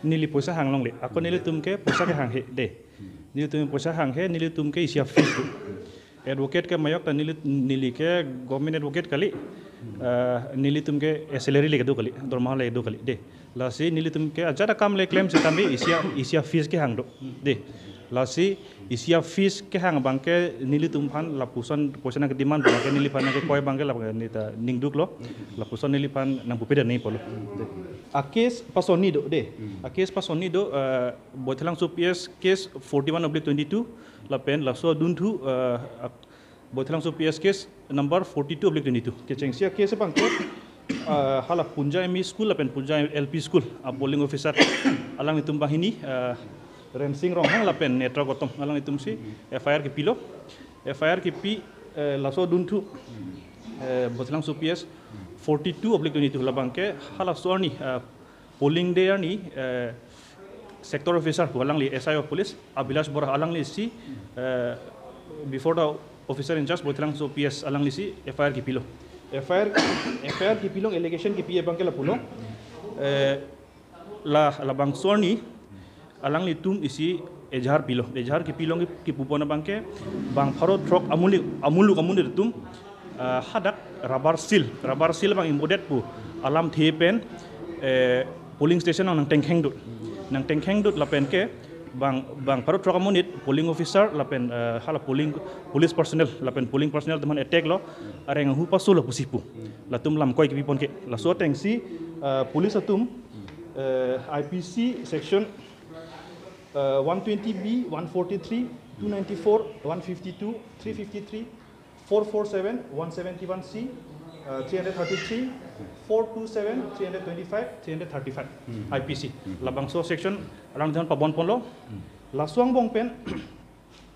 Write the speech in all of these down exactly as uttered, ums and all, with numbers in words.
Neli poisa hang longle. Ako nelitum ke poisa kehang he de. Nelitum poisa hang he, nelitum ke isi a-fees do. Advocate ke mayok ta neli, neli ke government advocate kali. Eh, nelitum ke, eh, salary le kedo kali, dormaha le kedo kali de. Lasi nelitum ke ajat akam le klem sitame isi a, isi a-fees kehang do de. Lasi isi a-fees kehang abangke nelitum aphan lapuson poisa nang ke-demand abangke neliphan nang kekoi abangke la neta ningduklo. Lapuson neliphan nangpupe de nangji pulo. A-case pasonni do de. A-case pasonni do, eh, Baithalangso P S case forty-one oblique twenty-two lapen laso adunthu, eh, ak-, Baithalangso P S case number forty-two oblique twenty-two. Kechengsi a-case abangke, eh, hala Punja M E School lapen Punja L P School a-polling officer alanglitum banghini, eh, Rensing Ronghang lapen Netra Gautam alanglitumsi F I R kepilo. F I R kepi, eh, laso adunthu, eh, Baithalangso P S forty-two oblique twenty-two labangke halaso arni, eh, polling day arni, eh, sector officer pu alangli S I of police Abhilash Bora alanglisi, eh, before the officer in charge Baithalangso P S alanglisi F I R kepilo. F I R, F I R kepilong allegation kepi abangke lapulo. Eh, la, labangso arni alanglitum isi ejahar pilo. Ejahar kepilong kepupon abangke bang pharo throk amuluk, amuluk amonit atum, ah, hadak rubber seal, rubber seal abang imbodet pu alamthe pen, eh, polling station along nangtengkheng dut. Nangtengkheng dut lapen ke bang, bang pharo throk amonit polling officer lapen, eh, hala polling, police personnel lapen polling personnel atum aphan attack lo, areng ahu pasolo pusi pu. Latum lamkoi kepipon ke. Laso atengsi, eh, police atum, eh, I P C section, eh, one twenty B, one forty-three, two ninety-four, one fifty-two, three fifty-three, four four seven, one seventy-one C, uh, three hundred thirty-three, four two seven, three hundred twenty-five, three hundred thirty-five, I P C. Labangso section alangtum aphan pabon ponlo. Laso angbong pen,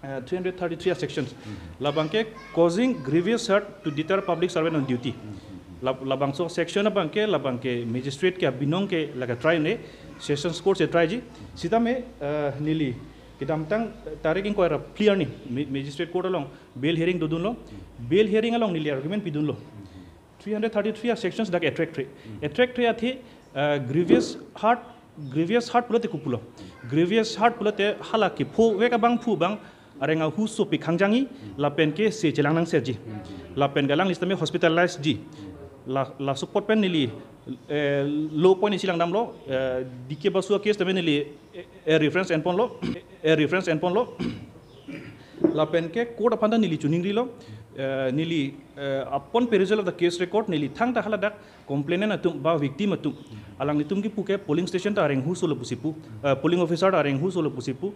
uh, three hundred thirty-three sections. Labangke causing grievous hurt to deter public servant on duty. Lab-, labangso section abangke, labangke magistrate ke abinong ke lake try ne, sessions court si try ji. Sitame, uh, neli kedamtang, uh, tarik ingkoi ra phli arni, ma-, magistrate court along bail hearing dodunlo. Bail hearing along neli argument pidunlo. Three hundred thirty-three a-sections dak attract re. Attract re athe, uh, grievous hurt, grievous hurt pulote kopulo. Grievous hurt pulote hala kephovek abangphu abang areng ahu so pikhang jangji, lapen ke se chelang nangserji. Lapen ke alanglisi tame hospitalized ji. La, laso apot pen neli, eh, law point isi langdamlo, eh, D K Basu a-case tame neli, eh, eh, reference enponlo, eh, reference enponlo. Lapen ke court aphan ta neli choningrilo, eh, neli, eh, upon perusal of the case record, neli thangta haladak complainant atum ba victim atum alanglitum kepu ke polling station ta areng ahu solo pusi pu, eh, polling officer ta areng ahu solo pusi pu.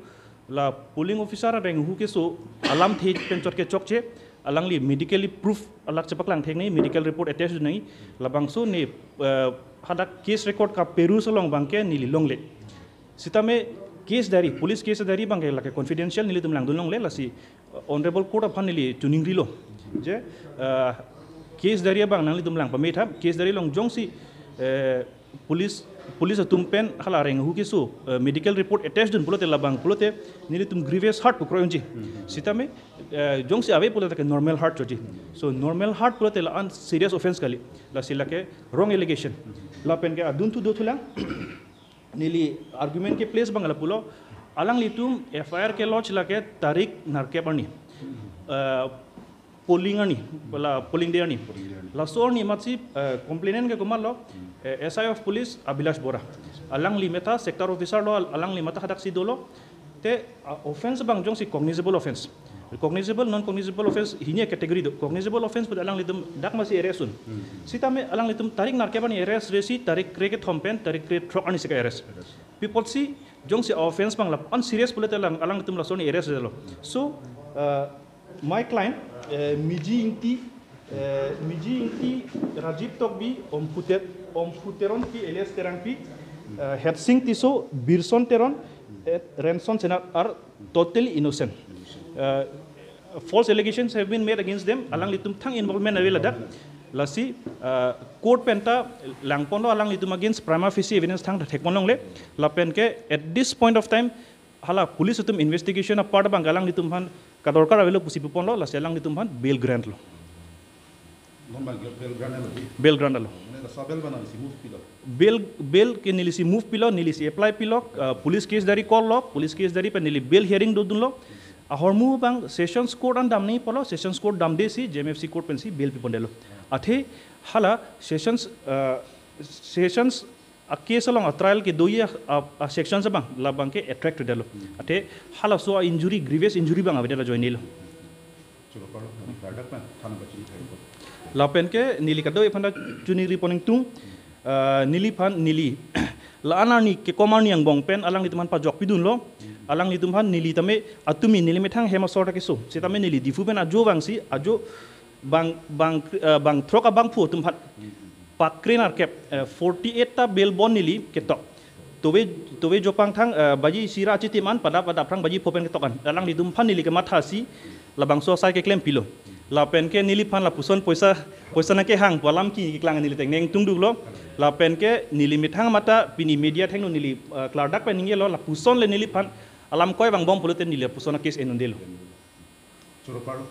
La polling officer areng ahu keso alamthe pen chot ke chokche, alangli medically proof alak chepaklang thek nangji, medical report attach nangji. Labangso ne, eh, hadak case record kaperus along abangke neli longle. Sitame case diary, police case diary abangke lake confidential, nelitum langdun longle. Lasi, uh, Honorable Court aphan neli choningrilo je, uh, case diary abang nanglitum lang pame tha, case diary along jongsi, eh, police, police atum pen hala areng ahu keso, eh, medical report attach dun pulote labang pulote nelitum grievous hurt pu kroi unji. Sitame, eh, jongsi ave pulote ke normal hurt choji. So normal hurt pulote la-an serious offence kali. Lasi lake wrong allegation. Lapen ke adunthu dothulang. Neli argument ke place abang lapulo, alanglitum F I R ke lodge lake tarik nerkep arni. Eh, polling arni, la polling day arni. Laso arni amatsi, eh, complainant ke komatlo, eh, S I of police Abhilash Bora. Alangli meta sector officer lo, al-, alangli meta hadaksi dolo. Te, ah, offence abang jongsi cognizable offence. Cognizable, non cognizable offence hini a-category do. Cognizable offence pute alanglitum dak masi arrest un. Sitame alanglitum tarik nerkep arni arrest resi tarik kre kethom pen tarik kre throk arni si ke-arrest. Pi apotsi jongsi offence abang la-an serious pulote alang, alanglitum laso arni arrest detlo. So, uh, my client, eh, Miji Ingti, eh, Miji Ingti, Rajiv Tokbi, Omphu Te-, Omphu Teronpi alias Terangpi, eh, Hetsing Tisso, Birson Teron, eh, Renson Senar are totally innocent. Uh, false allegations have been made against them. Alanglitum thang involvement ave ladak. Lasi, uh, court pen ta langponlo alanglitum against prima facie evidence thang thekpon longle. Lapen ke at this point of time hala police atum investigation a-part abang alanglitum aphan kadorkar avelo pusi puponlo, lasi alanglitum aphan bail grant lo. Non bang bail grant lo. Bail grant lo. Laso a-bail abang nangli si move pilo? Bail, bail ke neli si move pilo, neli si apply pilo, uh, police case diary call lo, police case diary pen neli bail hearing dodunlo. Ahormu abang Sessions Court an damnangji pulo, Sessions Court damde si J M F C Court pensi bail pipondetlo. Athe hala Sessions, uh, Sessions a-case along a-trial kedoji a, a, a-sections abang labang ke attract detlo. Athe halaso a-injury, grievous injury abang avedet ajoinelo. Choro parlo, nangli klardak pen than pachini thai ko. Lapen ke neli kadokave aphan ta choningri pon ingtung, ah, neliphan neli la-an arni kekom arni angbong pen alanglitum aphan pajok pidunlo. Alanglitum aphan neli tame atumi neli methang hem asor ta keso. Setame neli Diphu pen ajo abang si, ajo bang, bang, ah, bangthrok abangphu atum aphan pakre nerkep, eh, forty-eight ta bail bond neli ketok. Tove, tove jopang thang, eh, baji isi ra achitim an, pada, pada aphrang baji pho pen ketok an. Alanglitum aphan neli kematha si labangso asai keklem pilo. Lapen ke neliphan lapuson poisa, poisa nangkehang pu alam keklang neli tengneng tungduklo. Lapen ke neli methang mata pini media thengno neli, eh, klardak pen ningjelo, lapuson le neliphan alam koi vangbom pulote neli lapuson a-case en-undelo. Choro parlo.